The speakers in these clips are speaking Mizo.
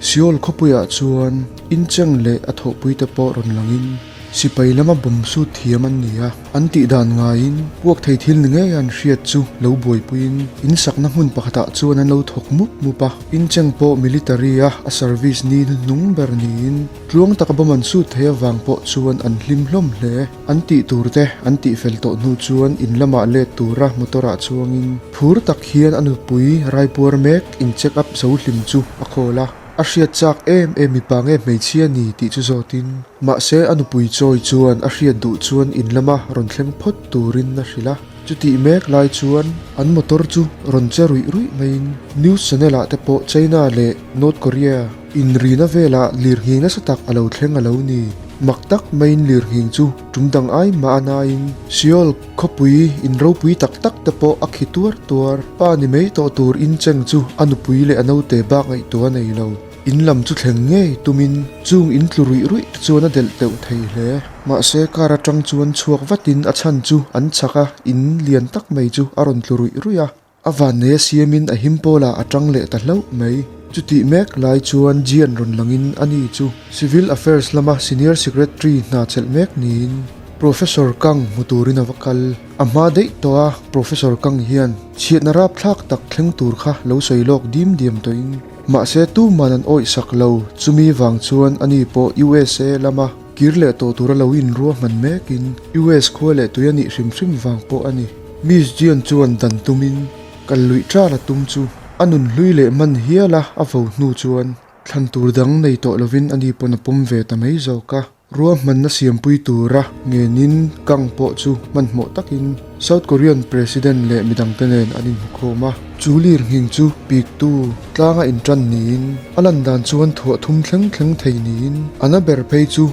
Seoul khawpuiah chuan incheng leh a thawhpuite pawh rawn langin sipai lama bawm sut thiam an ni a, an tih dan ngaiin puak thei thil ni ngei an hriat chu lo buaipuiin in sakna hmun pakhatah chuan an lo thawk mup mup a, incheng pawh military-a a service ni hnuhnung ber niin tluang taka bawm an sut thei avang pawh chuan an hlim hlawm hle. An tih tur te an tih fel tawh hnu chuan in lamah let tura motor ah chuangin phur tak hian a nupui raipuar mek in check up zo hlim chu a call a. A hriat chak em em mipa nge hmeichhia ni tih chu zawtin mahse a nupui chawi chuan a hriat duh chuan in lama rawn thleng phawt turin a hrilh a. Chutih mek lai chuan an motor chu rawn che ruih ruih maiin news channel ah te pawh China leh North Korea inrina velah lirnghing nasa tak a lo thleng a lo ni. Mak tak maiin lirnghing chu tum dang ai mah a nain Seoul khawpui in ropui tak tak te pawh a khi tuar tuar. Pa ni mai tawh tur incheng chu a nupui leh a naute bak ngaihtuah a nei lo. In lam chu thleng ngei tumin chung in tlu ruih ruih te chuan a delh teuh thei hle. Mahse car atang chuan chhuak vatin a chhan chu an chhak a, in lian tak mai chu a rawn tlu ruih ruih a. A vannei a siamin a him pawlah a tang leh ta hlauh mai. Chutih mek lai chuan Jian rawn langin a ni chu Civil Affairs lama Senior Secretary hna chelh mek niin Professor Kang hmu turin a va kal. A hma daih tawh a, Professor Kang hian chhiatna rapthlak tak thleng tur kha lo sawi lawk dim diam tawhin. Mahse tuman an awih sak lo, chumi vang chuan ani pawh USA lama kir leh tawh tura lo inruahman mekin US khua leh tui a nih hrim hrim vang pawh a ni. Miss Jean chuan dan tumin kal luih ṭal a tum chu a nun hlui leh man hial a a vo hnu chuan thlan tur dang nei tawh lovin ani pawn a pawm ve ta mai zawk a. Ruahmanna siampui tura ngenin Kang pawh chu hmanhmawh takin South Korean President leh midangte nen an inhmukhawm a. Chu lirnghing chu piktu tlanga intan niin a lan dan chuan thuah thum thleng thleng thei niin a na ber phei chu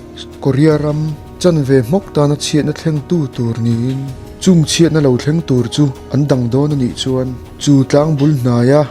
Korea ram chanve hmawk tana chhiatna thlengtu tur niin chung chhiatna lo thleng tur chu an dang dawn a nih chuan chu tlang bul hnaia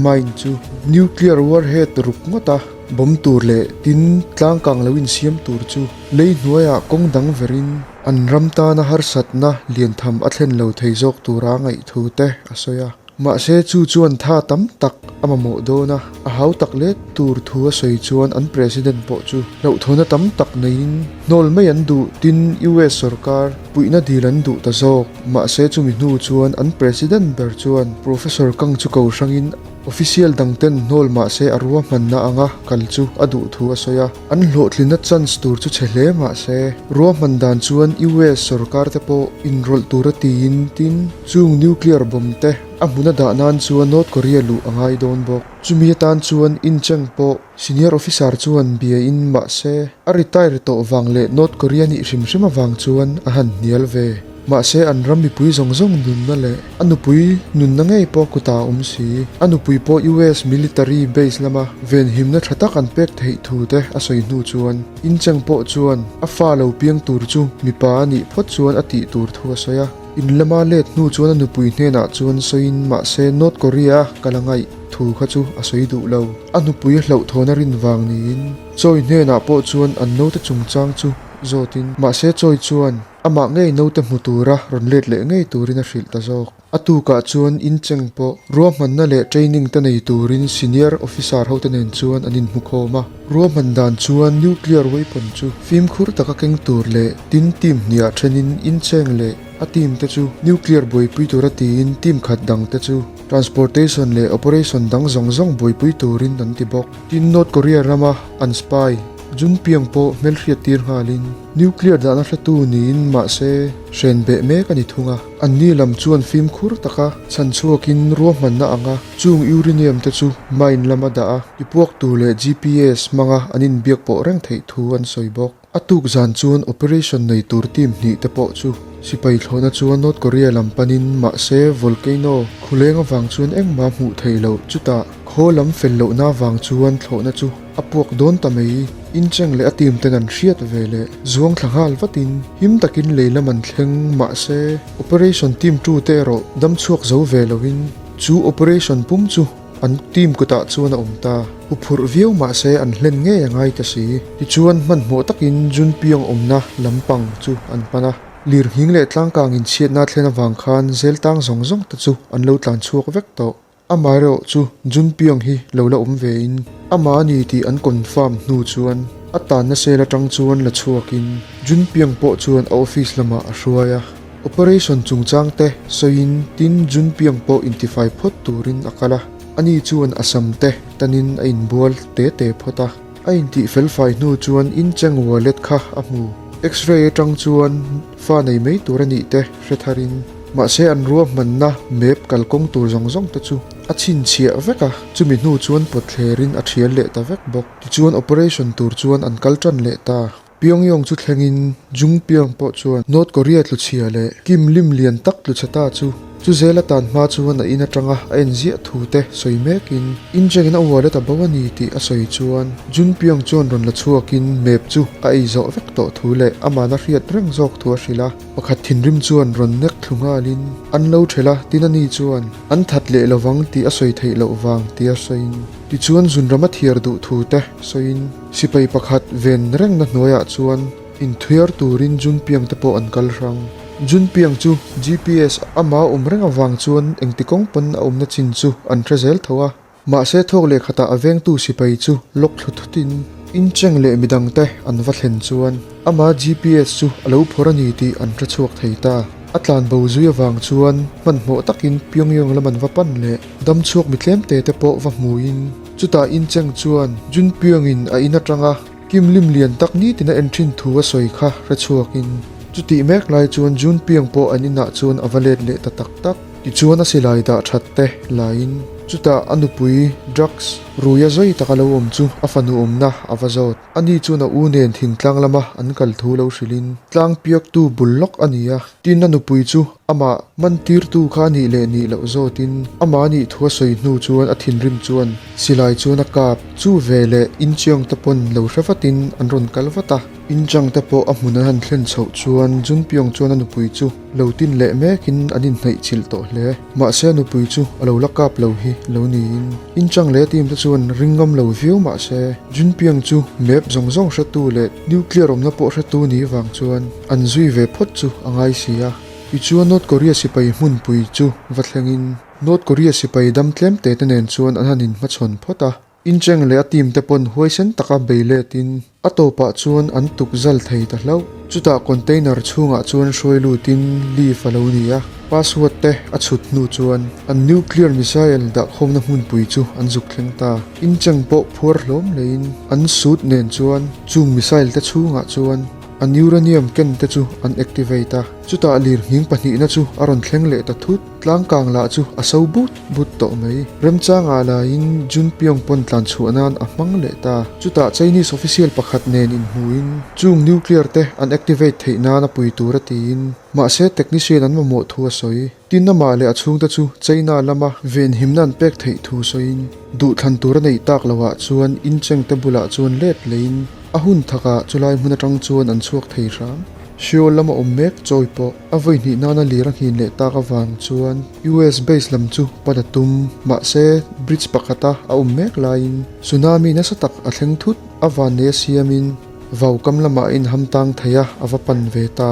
mine chu nuclear warhead ruk ngawt a. Bawm tur leh tin tlangkang lo insiam tur chu lei hnuaiah kawng dang verin an ram tana harsatna liantham a thlen lo thei zawk tura ngaihthu te a sawi a. Mahse chu chuan tha tam tak a mamawh dawn a, a hau tak let tur thu a sawi chuan an President pawh chu hlauhthawna tam tak neiin hnawl mai an duh tin US sorkar puihna dil an duh ta zawk. Mahse chumi hnu chuan an President ber chuan Professor Kang chu ko hrangin Official dang ten hnawl mah se a ruahmanna anga kal chu a duh thu a sawi a, an hlawhtlinna chance tur chu chhe hle mah se, ruahman dan chuan US sorkar te pawh inrawlh tur a tiin tin, chung nuclear bomb te a hmun a dah nan chuan North Korea luh a ngai dawn bawk. Chumi atan chuan incheng pawh senior officer chuan bia in mah se a retire tawh vang leh North Korea nih hrim hrim avang chuan a han hnial ve. Mahse an ram mipui zawng zawng nunna leh a nupui nunna ngei pawh kutah a awm si. A nupui pawh US military base lama venhimna tha tak an pek theih thu te a sawi hnu chuan Incheng pawh chuan a fa lo piang tur chu mipa a nih phawt chuan a tih tur thu a sawi a. In lama let hnu chuan a nupui hnenah chuan sawiin mahse North Korea a kal a ngaih thu kha chu a sawi duh lo. A nupui hlauhthawn a rin vang niin Choi hnenah pawh chuan an naute chungchang chu zawtin mahse Choi chuan Amah ngei naute hmu tura rawn let leh ngei turin a hrilh ta zawk. A tukah chuan incheng pawh ruahmanna leh training te nei turin senior officer hote nen chuan an inhmukhawm a. Ruahman dan chuan nuclear weapon chu fimkhur taka keng tur leh tin team hniah thenin incheng leh a team te chu nuclear buaipui tura tiin team khat dang te chu transportation leh operation dang zawng zawng buaipui turin an ti bawk. Tin North Korea rama an spy Junpiang pawh hmelhriat tir nghalin Nuclear dahna hretu niin mahse hren beh mek a ni thung a. Anni lam chuan fimkhur taka chhan chhuakin ruahmanna anga chung uranium te chu mine lama dah a, tipuak tur leh GPS hmanga an inbiak pawh reng theih thu an sawi bawk. A tuk zan chuan operation nei tur team hnih te pawh chu sipai thlawhna chuan North Korea lam panin mahse volcano khuleng avang chuan engmah hmuh theih loh chutah khaw lam fel lohna avang chuan thlawhna chu A puak dawn ta mai, incheng leh a team ten an hriat ve leh zuang thla nghal vatin him takin lei lam an thleng mahse operation team tu te erawh dam chhuak zo ve loin chu operation pum chu an team kutah chuan a awm ta. Huphurh viau mahse an hlen ngei a ngai ta si. Tichuan hmanhmawh takin Junpiong awmna lampang chu an pan a, lirnghing leh tlangkang inchhiatna thlen avang khan zel tang zawng zawng te chu an lo tlan chhuak vek tawh. Amaherawh chu Junpyong hi lo la awm ve in amah a ni tih an confirm hnu chuan a tanna cell atang chuan la chhuak in Junpyong pawh chuan a office lamah a hruai a. Operation chungchang te sawiin tin Junpyong pawh intifai phawt turin a kal a, ani chuan a sam te tanin a inbual te te phawt a. A intih felfai hnu chuan incheng wallet kha a hmu. X-ray atang chuan fa nei mai tur a nih te hre tharin mahse an ruahmanna map kalkawng tur zawng zawng te chu a chhinchhiah vek a, chumi hnu chuan pawtthlerin a thial leh ta vek bawk. Tichuan operation tur chuan an kal tan leh ta. Pyongyang chu thlengin Jung Pyong pawh chuan North Korea tluchhia leh Kim Lim lian tak tluchhe ta chu chu zel atan hma chuan a in atanga a en ziah thu te sawi mekin Inchengin a wallet a bo a ni tih a sawi chuan Jun Pyong chuan rawn la chhuakin map chu a ei zawh vek tawh thu leh amahna hriat reng zawk thu a hrilh a. Pakhat thinrim chuan rawn nek thlu nghalin an lo ṭhelh a, tin ani chuan an that leh lovang tih a sawi theih loh vang tia sawiin tichuan zunram a thiar duh thu te sawiin Sipai pakhat ven rengna hnuaiah chuan inthuiar turin Junpiang te pawh an kal hrang. Junpiang chu GPS ama awm reng avang chuan engti kawng pawn a awmna chin chu an hre zel tho a. Mahse thawk leh khatah a vengtu sipai chu lawk thlu thutin incheng leh midangte an va thlen chuan ama GPS chu a lo phawrh a ni tih an hre chhuak thei ta. A tlan bo zui avang chuan hmanhmawh takin Pyongyang lam an va pan leh damchhuak mi tlemte te pawh va hmuin Chutah Incheng chuan Junpyong-in a in atanga Kim Lim lian tak nitin a en thin thu a sawi kha hre chhuakin chutih mek lai chuan Junpyong pawh an inah chuan a va let leh ta tak tak. Tichuan a silai dah that te laiin chutah a nupui drugs ruia zawi taka lo awm chu a fanu awmna a va zawt. Ani chuan a u nen thingtlang lama an kal thu lo hrilhin tlang piaktu bul lawk a ni a, tin a nupui chu Amah mantirtu kha a nih leh nih loh zawtin amah nih thu a sawi hnu chuan a thinrim chuan silai chuan a kap chu ve leh Incheong te pawn lo hre vatin an rawn kal vat a. Inchang te pawh a hmun an han thlen chhoh chuan Junpyong chuan a nupui chu lo tin leh mekin an inhnaih chilh tawh hle. Mahse a nupui chu a lo la kap lo hi lo niin Inchang leh a team te chuan ring ngam lo viau mahse Junpyong chu map zawng zawng hretu leh nuclear awmna pawh hretu ni vang chuan an zui ve phawt chu a ngai si a. Tichuan North Korea sipai hmunpui chu va thlengin North Korea sipai dam tlem te te nen chuan an han inhmachhawn phawt a. Incheng leh a team te pawn huaisen taka bei letin a tawpah chuan an tuk zal thei ta hlauh. Chutah container chhungah chuan hruai lutin leaf a lo ni a, password te a chhut hnu chuan an nuclear missile dahkhawmna hmunpui chu an zuk thleng ta. Incheng pawh phuar hlawm leiin an suit nen chuan chung missile te chhungah chuan An uranium ken te chu an activate a, chutah lirnghing pahnihna chu a rawn thleng leh ta thut. Tlangkang lah chu a so but but tawh mai. Remchangah laiin Junpyong pawn tlan chhuah nan a hmang leh ta. Chutah Chinese official pakhat nen inhmuhin chung nuclear te an activate theih nan a pui tur a tiin mahse technician an mamawh thu a sawi. Tin amah leh a chhungte chu China lama venhimna an pek theih thu sawiin duhthlan tur a neih tak loah chuan inchengte bulah chuan let leiin A hun thakah chulai hmun atang chuan an chhuak thei hram. Seoul lama awm mek chawi pawh a vawi hnih nana lir a nghin leh tak avang chuan US base lam chu pan a tum. Mahse, bridge pakhata a awm mek laiin tsunami nasa tak a thleng thut. A vannei a siamin vau kam lamah a inham tang thei a, a va pan ve ta.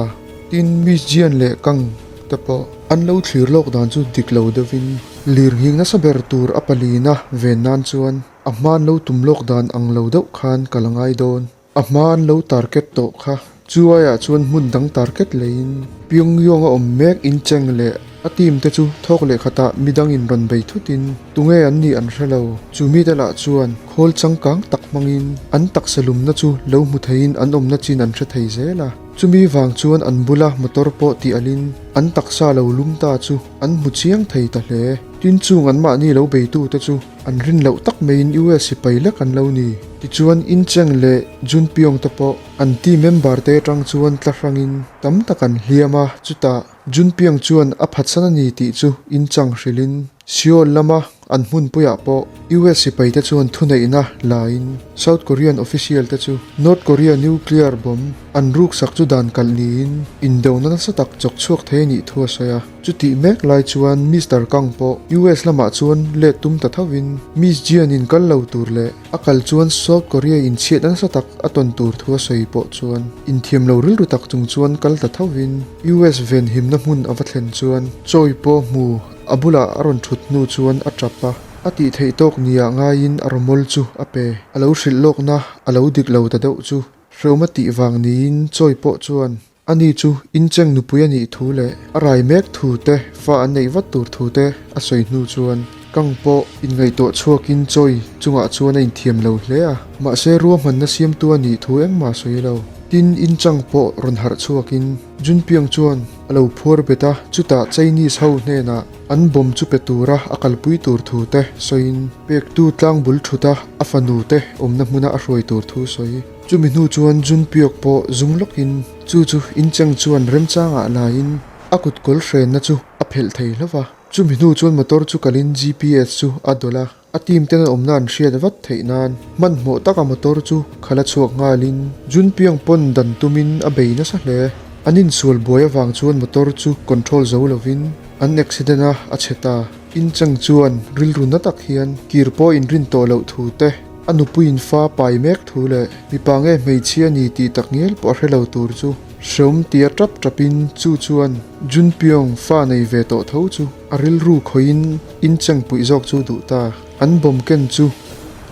Tin, Miss Jian leh Kang te pawh an lo thlir lawk dan chu dik lo deuhin lir nghing nasa ber tur a palina ven nan chuan A hmaan lo tum lawk dan ang lo deuh khan ka la ngai dawn. A hmaan lo target tawh kha. Chu aiah chuan hmun dang target leiin Pyongyang a awm mek incheng leh a team te chu thawk leh khatah midangin rawn bei thutin tunge an nih an hre lo. Chu mite lah chuan khawl changkang tak hmangin an taksa lumna chu lo hmu theiin an awmna chin an hre thei zel a. Chumi vang chuan an bula motor pawh tih alhin an taksa lo lum ta chu an hmu chiang thei ta hle. Tin chung anmahni lo beitute chu An rin loh tak maiin US sipai lek an lo ni. Tichuan Incheng leh Junpyong te pawh an team member te atang chuan tla hrangin tam tak an hliam a, chutah Junpyong chuan a phatsan a ni tih chu Inchang hrilhin Seoul lama an hmunpuiah pawh US sipai te chuan thuneihna lain South Korean official te chu North Korea nuclear bomb an ruksak chu dan kalh niin indona nasa tak chawk chhuak thei a nih thu a sawi a. Chutih mek lai chuan Mister Kang pawh US lamah chuan let tum ta thovin Miss Jian-in kal lo tur leh a kal chuan South Korea in chhiatna nasa tak a tawn tur thu a sawi pawh chuan inthiam lo rilru tak chung chuan kal ta thovin US venhimna hmun a va thlen chuan Choi pawh hmu. A bulah a rawn thut hnu chuan a tap a, a tih theih tawk nia ngaiin a rawmawl chu a pe. A lo hrilh lawkna a lo dik lo ta deuh chu hreawm a tih vang niin Choi pawh chuan ani chu incheng nupui a nih thu leh a rai mek thu te, fa an neih vat tur thu te a sawi hnu chuan Kang pawh inngaihtuah chhuakin Choi chungah chuan a inthiam lo hle a, mahse ruahmanna siamtu a nih thu engmah a sawi lo. Tin, inchang pawh rawn harh chhuakin Junpiang chuan a lo phuar bet a, chutah Chinese ho hnenah an bomb chu pe tura a kalpui tur thu te sawiin pektu tlangbul thuta a fanu te awmna hmuna a hruai tur thu sawi. Chumi hnu chuan Junpiok pawh zung lawkin chu chu incheng chuan remchangah laiin a kut kawl hrenna chu a phelh thei hlauh va. Chumi hnu chuan motor chu kalin GPS chu a dawlh a. A team ten an awmna an hriat vat theih nan hmanhmawh taka motor chu khalh a chhuak nghalin Junpiang pawn dan tumin a bei nasa hle. An insual buai avang chuan motor chu control zo lovin an accident a a chhe ta. Incheng chuan rilru na tak hian kir pawh inrin tawh loh thu te, a nupuiin fa pai mek thu leh mipa nge hmeichhia ni tih tak ngial pawh a hre lo tur chu hreawm tia tap tapin chu chuan Junpiang fa nei ve tawh tho chu a rilru khawihin Incheng puih zawk chu duh ta. An bawm ken chu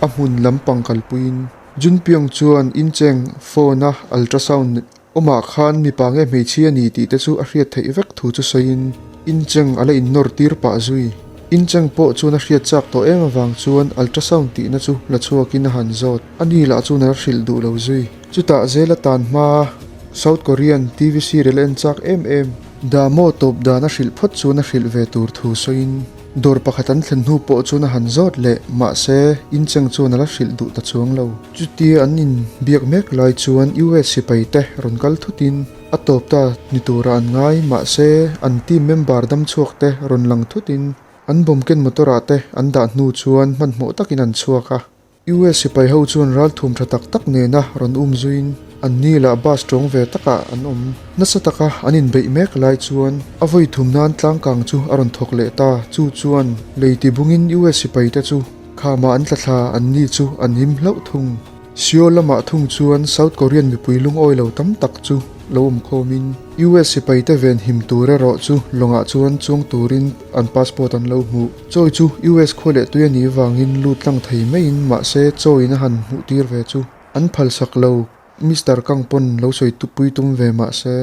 a hmun lampang kalpuiin Junpyong chuan Incheng phone a ultrasound awmah khan mipa nge hmeichhia a ni tih te chu a hriat theih vek thu chu sawiin Incheng a la innawr tir pah zui. Incheng pawh chuan a hriat chak tawh em avang chuan ultrasound tihna chu la chhuakin a han zawt. A ni lah chuan a la hrilh duh lo zui. Chutah zel a tan hma South Korean TV serial a en chak em em. Damo tawp dan a hrilh phawt chuan a hrilh ve tur thu sawiin dawr pakhat an thlen hnu pawh chuan a han zawt leh mahse incheng chuan a la hrilh duh ta chuang lo. Chutia an inbiak mek lai chuan US sipai te rawn kal thutin a tawp ta ni turah an ngai mahse an team member dam chhuak te rawn lang thutin an bawm ken motor ah te an dah hnu chuan hmanhmawh takin an chhuak a. US sipai ho chuan ralthum tha tak tak nena rawn um zuiin an ni lah bus tawng ve takah an awm. Nasa taka an inbeih mek lai chuan a vawi thum nan tlangkang chu a rawn thawk leh ta. Chu chuan lei ti bungin US sipai te chu khamah an tla thla, an ni chu an him hlauh thung. Seoul lamah thung chuan South Korean mipui lungawi lo tam tak chu lo awm khawmin US sipai te ven him tur erawh chu lawngah chuan chuang turin an passport an lo hmuh. Chawi chu US khua leh tui a nih vangin lut tlang thei maiin mahse chawiin a han hmuh tir ve chu an phalsak lo. Mister Kang pawn lo sawi tupui tum ve mahse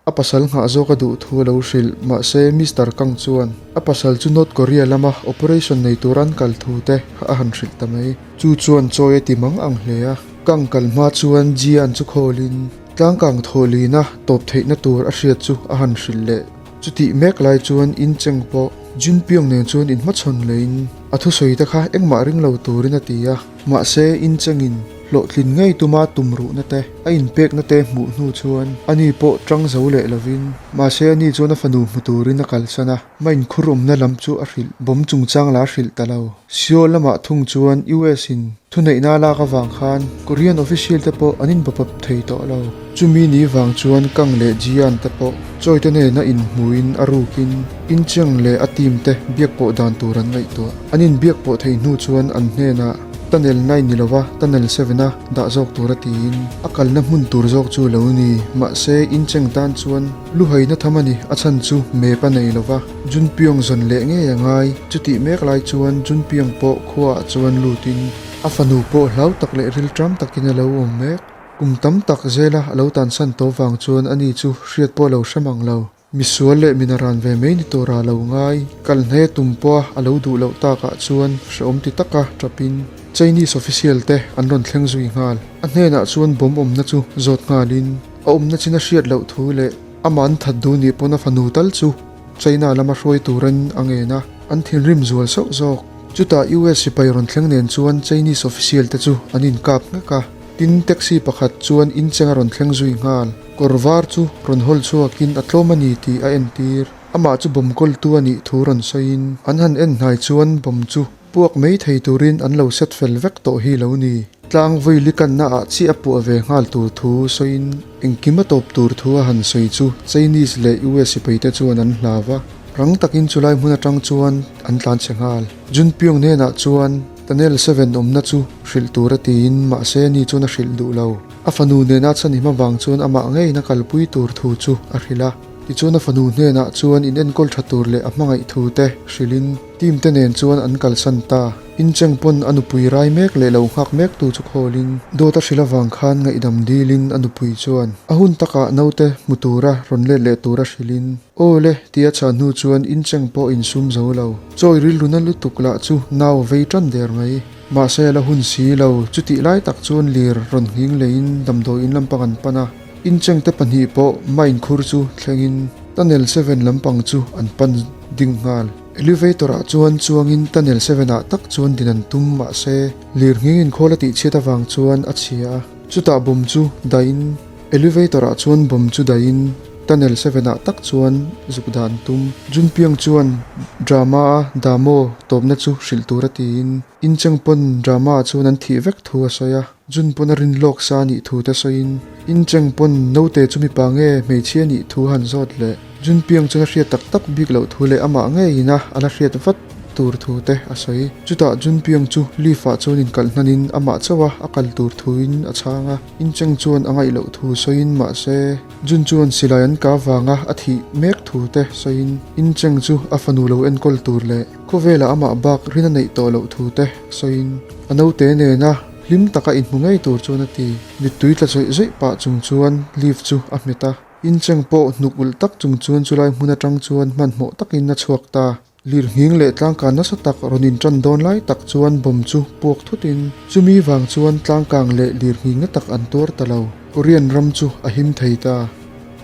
a pasal nghah zawk a duh thu a lo hrilh. Mahse Mister Kang chuan a pasal chu North Korea lama operation nei tur an kal thu te a han hrilh ta mai. Chu chuan chawi a ti mang ang hle a. Kang kal hma chuan Jian chu khawlin tlangkang thawhlina tawp theihna tur a hriat chu a han hrilh leh. Chutih mek lai chuan Incheng pawh Junpyong nen chuan inhmachhawn leiin a thusawi te kha engmah ring lo turin a ti a. Mahse, Inchengin hlawhtlin ngei tuma tumruhna te, a inpekna te hmuh hnu chuan ani pawh tang zo leh lovin, mahse ani chuan a fanu hmu turin a kalsan a, ma inkhur awmna lam chu a hrilh bawm chungchang la hrilh ta lo. Seoul lamah thung chuan US in Thuneihna lak avang khan Korean official te pawh an inbawpawp thei tawh lo. Chumi ni vang chuan Kang leh Jian te pawh Choi te nena inhmuin a rukin Incheong leh a team te biakpawh dan tur an ngaihtuah. An inbiakpawh thei hnu chuan an hnenah Tunnel 9 ni lova Tunnel 7 a dah zawk tur a tiin a kalna hmun tur zawk chu lo ni. Mahse Incheong tan chuan luhaina tham a ni, a chhan chu map a nei lova Junpyong zawn leh ngei a ngai. Chutih mek lai chuan Junpyong pawh khuaah chuan lutin a fanu pawh hlau tak leh rilṭam takin a lo awm mek. Kum tam tak zela a lo tansan tawh vang chuan ani chu hriat pawh a lo hre mang lo. Misual leh min a ran ve mai ni tura a lo ngai. Kal hne tum pawha a lo duh loh takah chuan hrehawm ti taka ṭapin Chinese official te an rawn thleng zui nghal. A hnenah chuan bomb awmna chu zawt nghalin a awmna chin a hriat loh thu leh amah an that duh nih pawn a fanu tal chu China lama hruai turin a ngen a, an thinrim zual sauh zawk. Chutah US sipai rawn thleng nen chuan Chinese official te chu an inkap nghek a, tin taxi pakhat chuan incheng a rawn thleng zui nghal. Kawr var chu rawn hawl chhuakin a tlawm a ni tih a entir. Amah chu bomb kawltu a nih thu rawn sawiin an han en hnai chuan bomb chu puak mai thei turin an lo set fel vek tawh hi lo ni. Tlang vawi likanna ah chiah a puah ve nghal tur thu sawiin engkim a tawp tur thu a han sawi chu Chinese leh US sipai te chuan an hlau a, rang takin chulai hmun atang chuan an tlan chhe nghal. Junpyong hnenah chuan Tunnel 7 awmna chu hrilh tur a tiin mahse ani chuan a hrilh duh lo. A fanu nena chhan him avang chuan amah ngeiin a kalpui tur thu chu a hrilh a. Tichuan a fanu hnenah chuan in enkawl tha tur leh a hmangaih thu te hrilhin team te nen chuan an kalsan ta. Incheng pawn a nupui rai mek leh lo nghak mek tu chu khawlin dawt a hrilh avang khan ngaihdam dilin a nupui chuan a hun takah naute hmu tura rawn let leh tura hrilhin Aw le tia chhan hnu chuan incheng pawh insum zo lo. Chawi rilru na lutuk lah chu nau a vei tan der mai. Mahse a la hun si lo, chutih lai tak chuan lir rawn nghing leiin damdawiin lampang an pan a. Inchengte pahnih pawh mine khur chu thlengin tunnel seven lampang chu an pan ding nghal. Elevator-ah chuan chuangin tunnel seven-ah tak chuan din an tum mahse lir nghingin khawl a tihchhiat avang chuan a chhia a. Chutah bomb chu dahin elevator-ah chuan bomb chu dahin tunnel seven-ah tak chuan zuk dah an tum. Junpiang chuan drama-a Damo tawpna chu hrilh tur a tiin Incheng pawn drama-ah chuan an thih vek thu a sawi a. Jun pawn a rin lawk sa a nih thu te sawiin, Incheng pawn naute chu mipa nge hmeichhia nih thu a han zawt leh. Jun piang chuan a hriat tak tak bik loh thu leh amah ngeiin a a la hriat vat tur thu te a sawi. Chutah Jun piang chu lift ah chuan inkalh hnanin amah chauh a a kal tur thuin a chhang a. Incheng chuan a ngaih loh thu sawiin mahse, Jun chuan silai an ka vanga a thih mek thu te sawiin, Incheng chu a fanu lo enkawl tur leh khawvelah amah bak rin a neih tawh loh thu te sawiin a naute nena Hlim taka inhmu ngei tur chuan a ti. Mittui tla zawih zawih pah chung chuan lift chu a hmet a. Incheng pawh hnuk ulh tak chung chuan chulai hmun atang chuan hmanhmawh takin a chhuak ta. Lir nghing leh tlangkan nasa tak rawn intan dawn lai tak chuan bomb chu puak thutin chumi vang chuan tlangkang leh lir nghing na tak an tuar ta lo. Korean ram chu a him thei ta.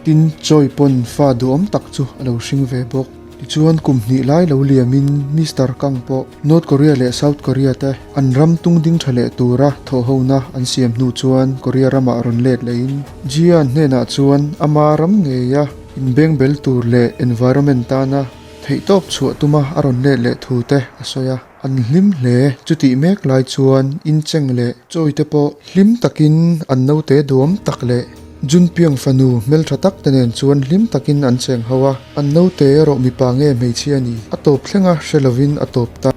Tin, Choi pawn fa duhawm tak chu a lo hring ve bawk. Tichuan kum hnih lai lo liamin Mister Kang pawh North Korea leh South Korea te an ram tung ding tha leh tura thawhhona an siam hnu chuan Korea ramah rawn let lehin Jian hnenah chuan ama ram ngeia inbengbel tur leh environment tana theihtawp chhuah tuma a rawn let leh thu te a sawi a. An hlim hle. Chutih mek lai chuan incheng leh chawi te pawh hlim takin an naute duam tak leh Junpiang fanu hmeltha tak te nen chuan hlim takin an cheng ho a, an naute erawh mipa nge hmeichhia ni a tawp thlenga hre lovin a tawp ta.